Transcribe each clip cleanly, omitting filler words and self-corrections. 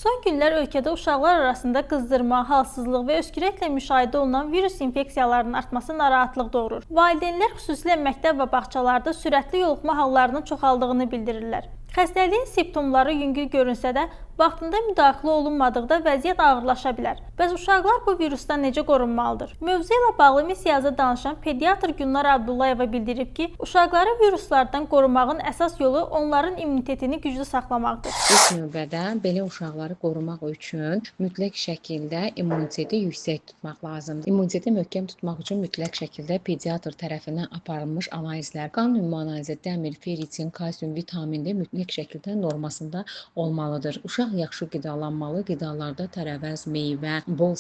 Son günlər ölkədə uşaqlar arasında qızdırma, halsızlıq və öskürəklə müşahidə olunan virus infeksiyalarının artması narahatlıq doğurur. Valideynlər xüsusilə məktəb və bağçalarda sürətli yoluxma hallarının çoxaldığını bildirirlər. Xəstəliyin simptomları yüngül görünsə də, vaxtında müdaxilə olunmadıqda vəziyyət ağırlaşa bilər. Bəs uşaqlar bu virusdan necə qorunmalıdır? Mövzu ilə bağlı Missiyazda danışan pediatr Gülnar Abdullayeva bildirib ki, uşaqları viruslardan qorumağın əsas yolu onların immunitetini güclü saxlamaqdır. İlk növbədə belə uşaqları qorumaq üçün mütləq şəkildə immuniteti yüksək tutmaq lazımdır. İmmuniteti möhkəm tutmaq üçün mütləq şəkildə pediatr tərəfindən aparılmış analizlər, qan ümumi analizi, dəmir, ferritin, kalsium, vitamin D mütləq şəkildə normasında olmalıdır. Uşaq yaxşı qidalanmalı, qidalarda tərəvəz, meyvə, bol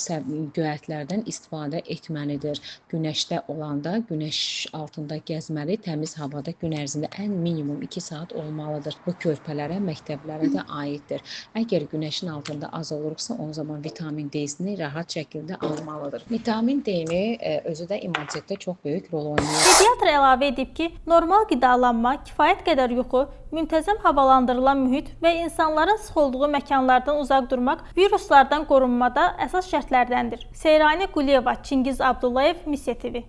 göyərtilərdən istifadə etməlidir. Günəşdə olanda günəş altında gəzməli, təmiz havada gün ərzində ən minimum 2 saat olmalıdır. Bu körpələrə, məktəblərə də aiddir. Əgər günəşin altında az olursa, o zaman vitamin D-sini rahat şəkildə almalıdır. Vitamin D-ni özü də immunitetdə çox böyük rol oynayır. Pediatr əlavə edib ki, normal qidalanma, kifayət qədər yuxu, müntəzəm havalandırılan mühit və insanların sıx olduğu məkanlardan uzaq durmaq viruslardan qorunmada əsas şərtlərdəndir. Seyrani Quliyeva, Çingiz Abdullayev, Missiya TV.